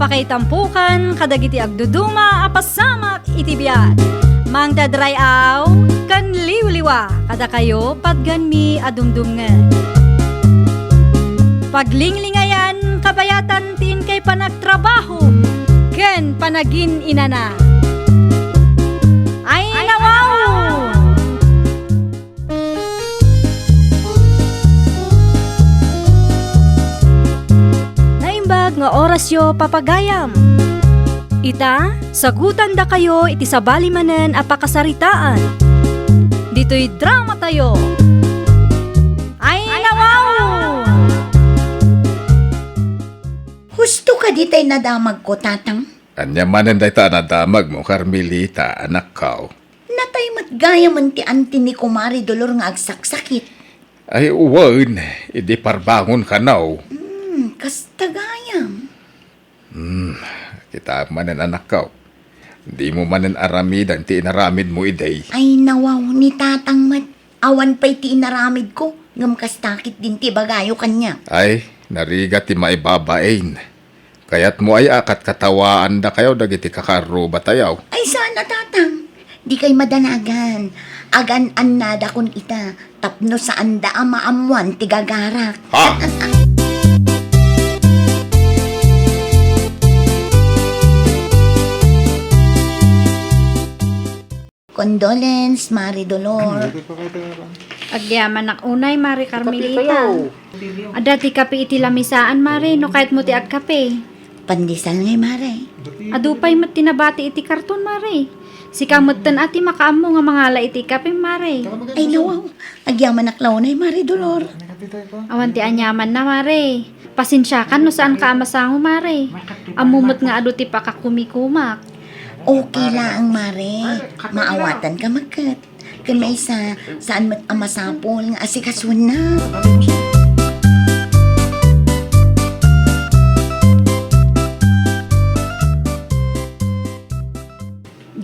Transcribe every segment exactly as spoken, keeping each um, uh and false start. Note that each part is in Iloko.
Pakaitampokan kadagiti agduduma a pasamak iti biag. Mangted ray-aw ken liwliwa kadakayo patganmi a dumdumngeg. Paglinglingayan kabayatan ti inkay panagtrabaho ken panagin-inana. Ay, nawaw! Naimbag nga orasyo, papagayam. Ita, sagutandakayo iti sabali manen a pakasaritaan. Ditoy dramatayo. Ay, nawaw! Husto kadi tay nadamagko, Tatang? Ania manen dayta a nadamagmo, Carmelita, anakko? Natay met gayamen ti anti ni Kumare Dolor nga agsaksakit. Ay, wen, idi parbangon kano. Hmm, kasta gayam. Hmm, kita manen, anakko. Dimo manen aramiden ti inaramidmo idi. Ay, nawaw, ni Tatang met. Awan pay ti inaramidko, ngem kasta ketdin ti ibagayo kaniak. Ay, narigat ti maibabain. Kayatmo aya a katkatawaandakayo dagiti kakarrubatayo? Ay, saan a, Tatang. Dikay madanagan. Agan-annadakon ita tapno saanda a maammoan ti gagarak. Ha? Condolence, Mare Dolor. Ano, ito pa kayo tayo, ano? Agyamanak unay, Mare Carmelita. Kape kayo. Adda ti kape iti lamisaan, Mare, no kayatmo ti agkape. Pandesal ngay, Mare. Adu pay met ti nabati iti karton, Mare. Sika metten a ti makaammo nga mangala iti kape, Mare. Ay, nawaw. Agyamanak la unay, Mare Dolor. Awan ti aniamanna, Mare. Pasensiakan no saanka a masango, Mare. Ammo met nga adu ti pakakumikumak. Okay laeng, Mare. Maawatanka met ket. Ken maysa, saan met a masapul nga asikasuennak.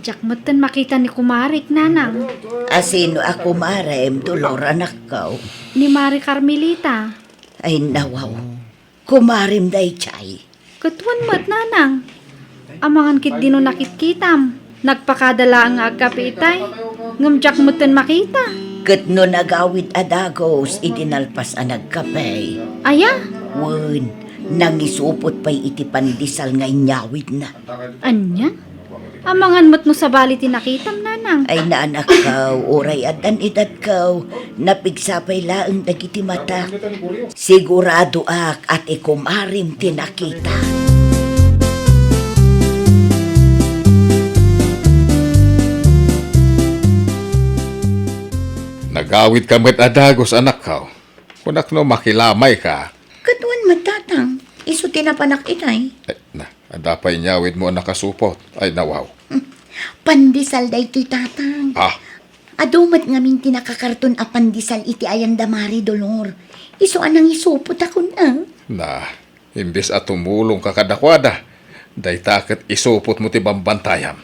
Diak metten makita ni kumarek, Nanang. A sino a kumarem, Dolor, anakko? Ni Mare Carmelita. Ay, nawaw. Kumarem daydiay. Ket wen met, Nanang. Amangan ketdi no nakitkitam. Nagpakada laeng nga agkape itay. Ngem diak metten makita. Ket no nagawid a dagus idi nalpas a nagkape. Aya? Wen, nangisupot pay iti pandesal nga inyawidna. Ania? Amangan met no sabali ti nakitam, Nanang. Ay, naanakko, uray addan edadko, napigsa pay laeng dagiti matak. Siguradoak a ti kumarem ti nakita. Nagawidka met a dagus, anakko. Kunak no makilamayka. Ket wen met, Tatang, isu ti napanak itay. Ay, na, adda pay inyawidmo a nakasupot. Ay, nawaw. Hmm. Pandesal daytoy, Tatang. Ah. Adu met ngamin ti nakakarton a pandesal iti ayan da Mare Dolor. Isu a nangisupot a kun-, ah. Na, imbes a tumulongka kadakuada, dayta ket isupotmo ti bambantayam.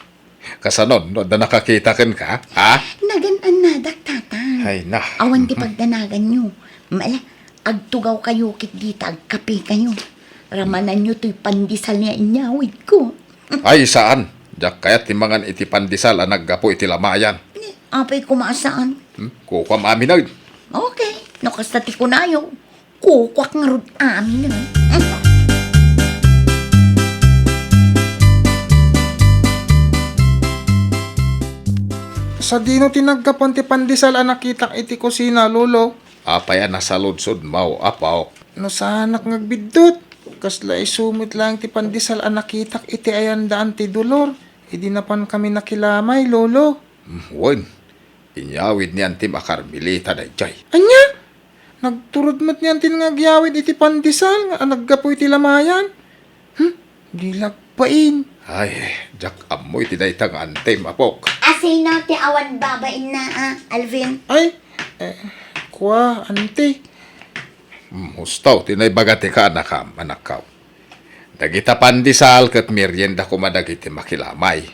Kasano no adda nakakita kenka, ha? Nagan-annadak, Tatang. Ay, na. Awan ti pagdanaganyo. Mala, agtugawkayo ket dita agkapekayo. Ramananyo toy pandesal nga inyawidko. Ay, saan. Diak kayat ti mangan iti pandesal a naggapu iti lamayan. Ni, apay koma a saan. Hmm? Kukuam aminen. Okay, no kasta ti kunayo. Kukuak ngarud amin, eh. Sadino ti naggapuan ti pandesal a nakitak iti kusina, Lolo? Apay a nasaludsodmo, apok? No saanak nga agbiddut, kasla isu met laeng ti pandesal a nakitak iti ayan da Auntie Dolor, idi napankami nakilamay, Lolo. Hmm, wen, inyawid ni Antim a Carmelita daydiay. Ania? Nagturod met ni Antim nga agyawid iti pandesal nga naggapu iti lamayan? Hmm? Di lagpain. Ay, diak ammo iti dayta nga Antim, apok. A sino ti awan babainna, a, Alvin? Ay, eh, kua, Auntie. Hmm, husto ti naibaga ti kaanakam, anakko. Dagita pandesal ket merienda koma dagiti makilamay.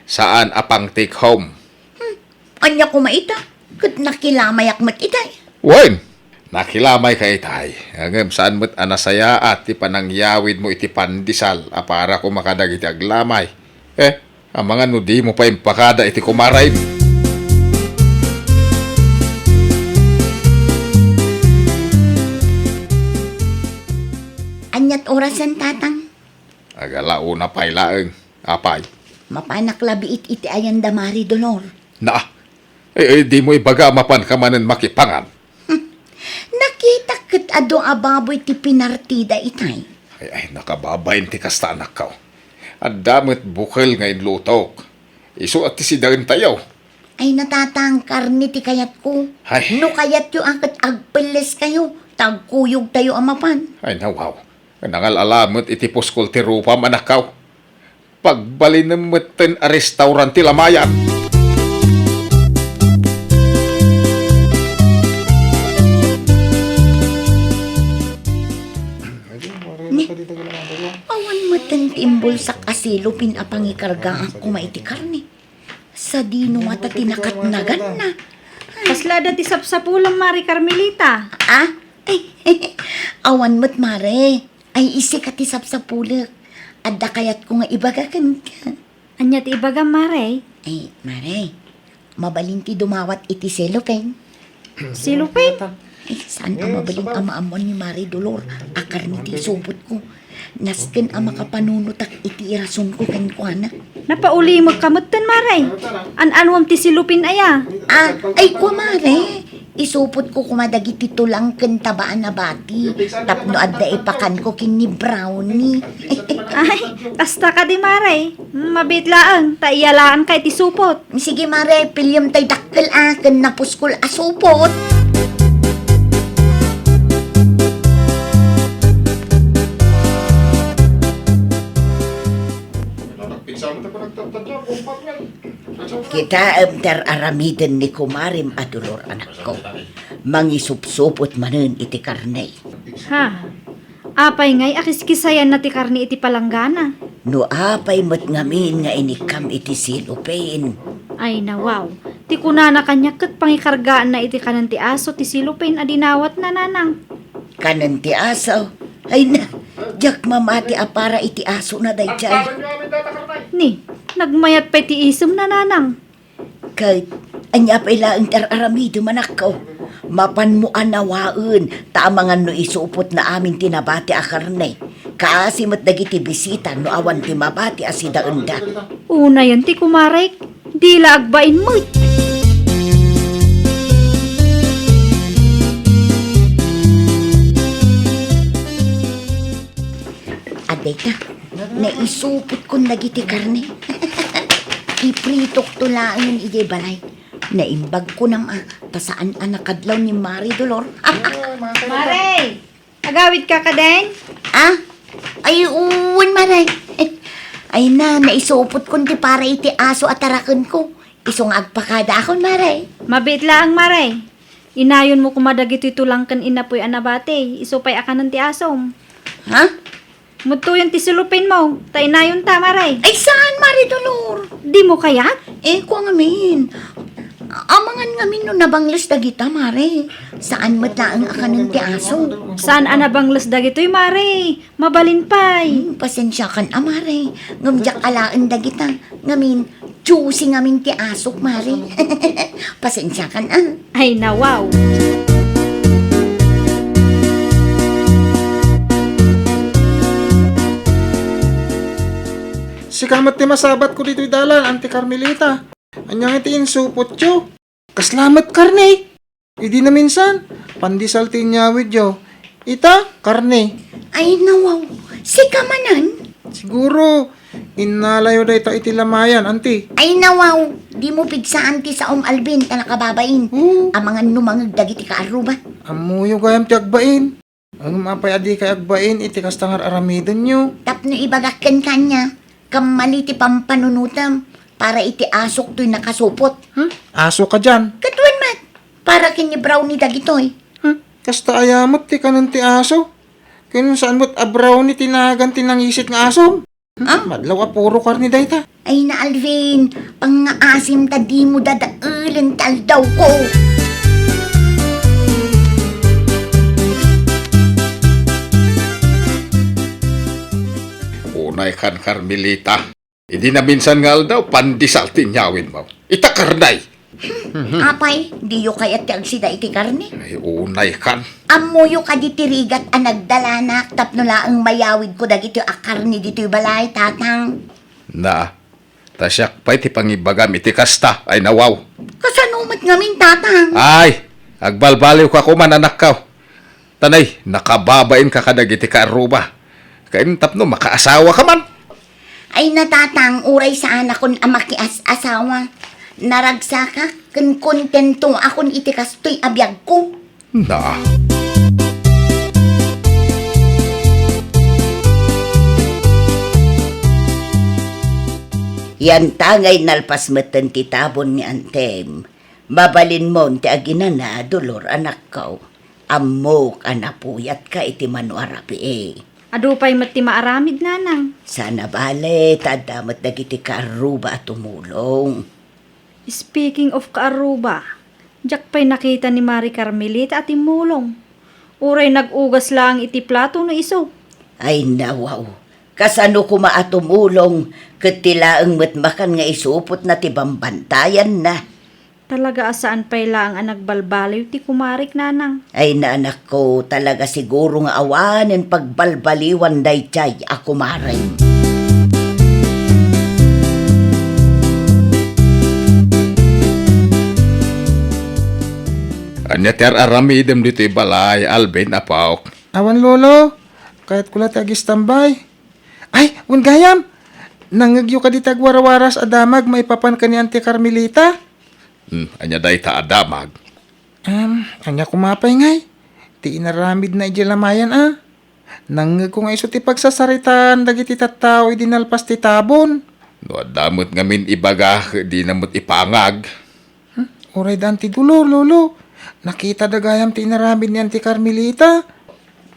Saan a pang-take home. Hmm, ania koma ita? Ket nakilamayak met itay. Wen, Nakilamay ka itay, ngem saan met a nasayaat ti panangyawidmo iti pandesal a para koma kadagiti aglamay. Eh, amangan no dimo pay impakada iti kumaraymo. Aniat orasen, Tatang? Agalauna pay laeng. Apay? Mapanak labiit iti ayan da Mari Dolor. Naa, eh, eh, dimo ibaga a mapanka manen makipangan. Hmm. Nakitak ket adu a baboy ti pinartida itay. Ay, ay, nakababain ti kasta, anakko. Adda met bukel nga inlutok. Isu a ti sidaentayo. Ay, natatangkar ni ti kayatko. Ay. No kayatyo a ket agpelleskayo, ta agkuyogtayo a mapan. Ay, nawaw. Nangal-ala met iti puskol ti rupam, anakko. Pagbalinem metten a restaurant ti lamayan. Ni, awan metten ti imbulsak a silupin a pangikargaak koma iti karne. Sadino ngata ti nakatnaganna? Kasla adda ti sapsapulem, Mari Carmelita? Ah? Awan met, Mare. Ay, isika ti sapsapulek. Adda kayatko nga ibaga kenka. Ania ti ibagam, Mare? Ay, Mare, mabalin ti dumawat iti cellophane. Cellophane? Ay, saan a mabalin a maammuan ni Mare Dolor a karne ti isupotko. Nasken a makapanunotak iti irasonko kenkuana. Napaulimekka metten, Mare. An-anuam ti cellophane aya? Ah, ay, kua, Mare. Isupotko koma dagiti tulang ken taba a nabati tapno adda ipakanko ken ni Brownie. Ay, kasta kadi, Mare. Mabiit laeng, ta iyalaanka iti supot. Sige, Mare, piliem tay dakkel a ken napuskol a supot. Kitaem ti ar-aramiden ni kumarem a Dolor, anakko. Mangisupsupot manen iti karne. Ha? Apay ngay a kiskisayanna ti karne iti palanggana? No apay met ngamin nga inikkam iti cellophane. Ay, nawaw. Ti kunana kaniak ket pangikargaanna iti kanen ti aso ti cellophane a dinawatna, nanang. Kanen ti aso? Ay na, diak mamati a para iti asona daydiay. Ni, nagmayat pay ti isemna, nanang. Ket ania pay laeng ti ar-aramidem, anakko? Mapanmo a nawaen, ta amangan no isupotna amin ti nabati a karne. Kaasi met dagiti bisita no awan ti mabati a sidaenda. Unayen ti kumarek, di la agbain met. Adda ita, naisupotkon dagiti karne. Ipritokto laengen idiay balay. Naimbag kunam a, ta saan a nakadlaw ni Mari Dolor. Mare! Agawidka kaden? Ah? Ay, wen, Mare. Ay na, naisupotkon ti para iti aso a tarakenko. Isu nga agpakadaakon, Mare. Mabiit laeng, Mare. Inayonmo koma dagitoy tulang ken innapoy a nabati. Isu pay a kanen ti asom. Ha? Mudtoyen ti cellophane mo, ta inayonta, Mare. Ay, saan, Mare Dolor? Dimo kayat? Eh, kua ngamin. Amangan ngamin no nabangles dagita, Mare. Saan met laeng a kanen ti aso. Saan a nabangles dagitoy, Mare? Mabalin pay. Hmm, pasensiakan a, Mare. Ngem diak alaen dagita. Ngamin, juicy ngamin ti asok, Mare. Pasensiakan a. Ay, nawaw. Sika met ti masabatko ditoy dalan, Auntie Carmelita. Ania ngay ti insupotyo? Kasla met karne? Idi naminsan, pandesal ti inyawidyo. Ita, karne. Ay, nawaw. Sika manen? Siguro, innalayo dayta iti lamayan, Auntie. Ay, nawaw. Dimo pigsaan ti saom, Alvin, ta nakababain. Oo. Amangan no mangeg dagiti kaarruba. Ammoyo gayam ti agbain. Ngem apay a dikay agbain iti kasta nga ar-aramidenyo? Tapno ibagak kenka ania, kammali ti pampanunotem para iti asok toy nakasupot. Hmm? Aso kadian? Ket wen met, para ken ni Brownie dagitoy. Hmm? Kasta aya met ti kanen ti aso? Ken saan met a Brownie ti nagan ti nangisit nga asom? Ah? Madlaw a puro karne dayta. Ay na, Alvin, pangngaasim ta dimo dadaelen ti aldawko. Ay kan, Carmelita. Idi naminsan nga aldaw, pandesal ti inyawidmo. Ita karne. Apay, diyo kayat ti agsida iti karne? Ay, unay kan. Ammoyo kadi ti rigat a nagdalanak tapno laeng mayawidko dagitoy a karne ditoy balay, Tatang? Na, ta siak pay ti pangibagam iti kasta. Ay, nawaw. Kasano met ngamin, Tatang? Ay, agbalbaliwka koman, anakko. Tanay, nakababainka kadagiti kaarruba. Ken tapno makaasawaka man. Ay, na, Tatang, uray saanakon a makias-asawa. Naragsakak ken kontentoakon iti kastoy a biagko. Na. Yantangay nalpas metten ti tabon ni antem. Mabalinmon ti aginana, Dolor, anakko. Ammok a napuyatka iti mano a rapii. Adu pay met ti maaramid, Nanang. Saan a bale, ta adda met dagiti kaarruba a tumulong. Speaking of kaarruba, diak pay nakita ni Mari Carmelita a timmulong. Uray nag-ugas laeng iti plato no isu. Ay, nawaw. Kasano koma a tumulong ket ti laeng met makan nga isupotna ti bambantayanna. Talaga a saan pay laeng a nagbalbaliw ti kumarek, Nanang. Ay, na, anakko, talaga siguro nga awanen pagbalbaliwan daydiay a kumarem. Ania ti ar-aramidem ditoy balay, Alvin, apok? Awan, Lolo. Kayatko la ti agistambay. Ay, wen gayam! Nangngegyo kadi ti agwarawaras a damag maipapan ken ni Auntie Carmelita? Hmm, ania dayta a damag? Em, ania koma pay ngay? Ti inaramidna idiay lamayan a. Nangngegko nga isu ti pagsasaritaan dagiti tattao idi nalpas ti tabon. No adda met ngamin ibaga, dina met ipangag. Hmm? Uray da Auntie Dolor, Lolo. Nakitada gayam ti inaramid ni Auntie Carmelita.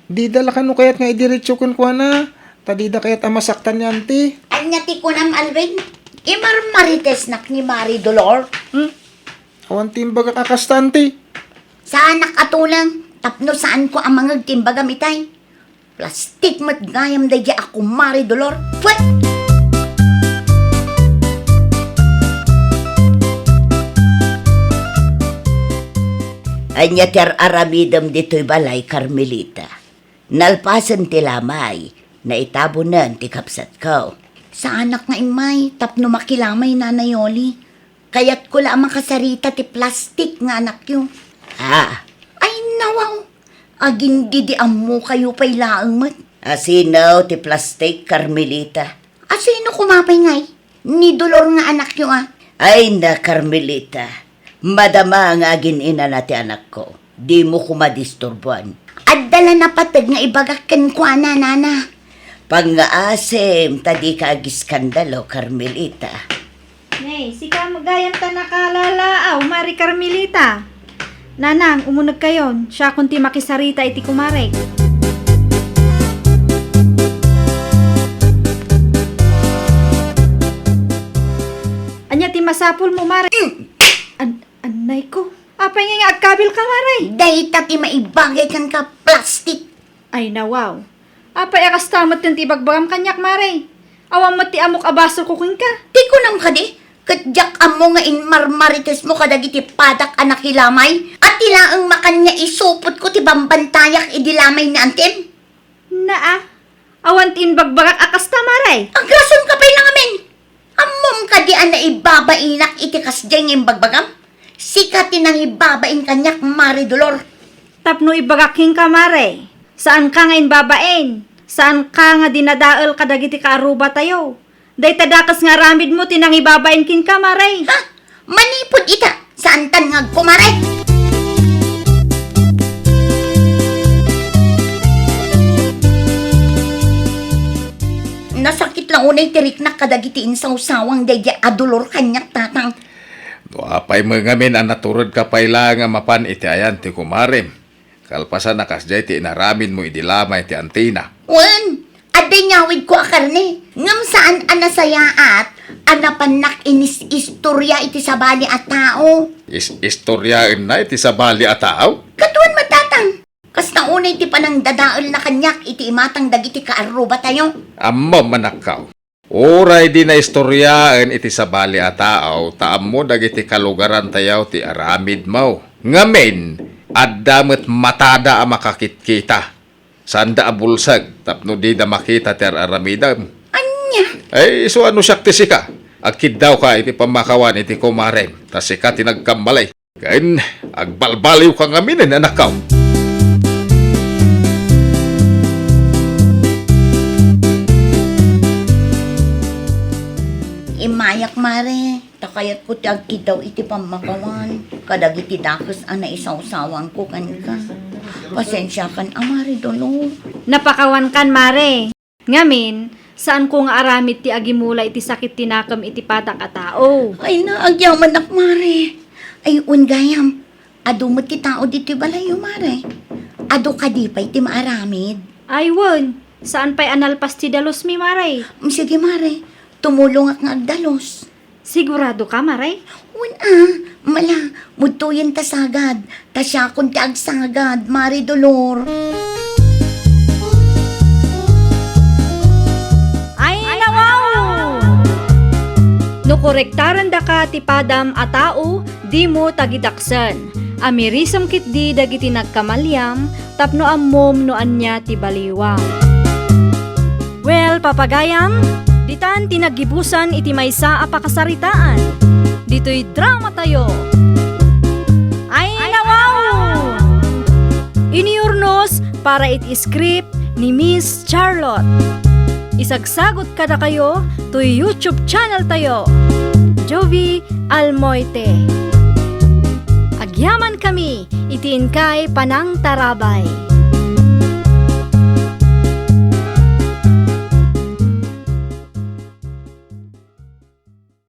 Dida la kano kayat nga idiretso kenkuana, ta dida kayat a masaktan ni Auntie. Ania ti kunam, Alvin? Imarmaritesnak ni Mari Dolor? Hmm? Awan ti imbagak a kasta, Auntie. Saanak a tuleng, tapno saanko a mangngeg ti imbagam itay. Plastik met gayam daydiay a kumare Dolor. Pwet! Ania ti ar-aramidem ditoy balay, Carmelita? Nalpasen ti lamay, naitabonen ti kabsatko. Saanak nga immay tapno makilamay, Nana Yoli. Kayatko la a makasarita ti plastik nga anakyo. Ah. Ay, nawaw. Agindidi ammokayo pay laeng met. Asino ti plastik, Carmelita? Asino koma pay ngay? Ni Dolor nga anakyo a. Ay na, Carmelita. Madama nga agin-inana ti anakko. Dimo koma disturbuan. Adda la napateg nga ibagak kenkuana, Nana. Pangngaasim ta dika agiskandalo, Carmelita. Nay, sika met gayam ta nakalalaaw, Mari Carmelita. Nanang, umunegkayon, siakon ti makisarita iti kumarek. Ania ti masapulmo, Mare? Mm. An-, annay ko. Apay nga agkabilka, Mare? Dayta ti maibagay kenka, plastik. Ay, nawaw. Apay a kasta met ti ibagbagam kaniak, Mare? Awan met ti ammok a basolko kenka. Ti kunam kadi, ket diak ammo nga inmarmaritesmo kadagiti padak a nakilamay, a ti laeng makan nga isupotko ti bambantayak idi lamay ni Antem? Naa, awan ti imbagbagak a kasta, Mare. Agrasonka pay la ngamin. Ammom kadi a naibabainak iti kasdiay nga imbagbagam? Sika ti nangibabain kaniak, Mare Dolor. Tapno ibagak kenka, Mare, saanka nga imbabain. Saanka nga dinadael kadagiti kaarrubatayo. Dayta dakes nga aramidmo ti nangibabain kenka, Mare. Ha? Manipud ita, saantan nga agkumare. Nasakit la unay ti riknak kadagiti insawsawang daydiay a Dolor kaniak, Tatang. No apay met ngamin a naturedka pay laeng a mapan iti ayan ti kumarem. Kalpasan a kasdiay ti inaramidmo idi lamay ti antina. Wen, adda inyawidko a karne, ngem saan a nasayaat a napannak inis-istoria iti sabali a tao. Is-istoriaenna iti sabali a tao? Kaduan met, Tatang. Kasta unay ti panangdadaelna kaniak iti imatang dagiti kaarrubatayo. Ammom, anakko. Uray di naistoriaen iti sabali a tao, ta ammo dagiti kalugarantayo ti aramidmo. Ngamin, adda met matada a makakitkita. Saanda a bulsek tapno dida makita ti ar-aramidem. Ania? Ay, isu a no siak ti sika, agkiddawka iti pammakawan iti kumarem, ta sika ti nagkamali. Ken agbalbaliwka ngaminen, anakko. Immayak, Mare. Ta kayatko ti agkiddaw iti pammakawan kadagiti dakes a naisawsawanko kenka. Pasensiakan a, Mare Dolor. Napakawankan, Mare. Ngamin, saanko nga aramid ti agimula iti sakit ti nakem iti padak a tao. Ay na, agyamanak, Mare. Ay, wen gayam, adu met ti tao ditoy balayyo, Mare. Adu kadi pay ti maaramid? Ay, wen, saan pay a nalpas ti dalusmi, Mare. Mm, sige, Mare. Tumulongak nga agdalus. Sigurado ka, Mare? Wen a, mala, mudtoyen ta sagad, ta siakon ti agsagad, Mare Dolor. Ay, nawaw! No korektarendaka ti padam a tao, dimo tagidaksen. Amirisem ketdi dagiti nagkamaliam tapno ammom no ania ti baliwam. Well, papagayam, ditan ti naggibusan iti maysa a pakasaritaan. Ditoy dramatayo. Ay, nawaw! Inurnos para iti script ni Miss Charlotte. Isagsagut kadakayo toy YouTube channel tayo, Jovie Almoite. Agyamankami iti inkay panangtarabay.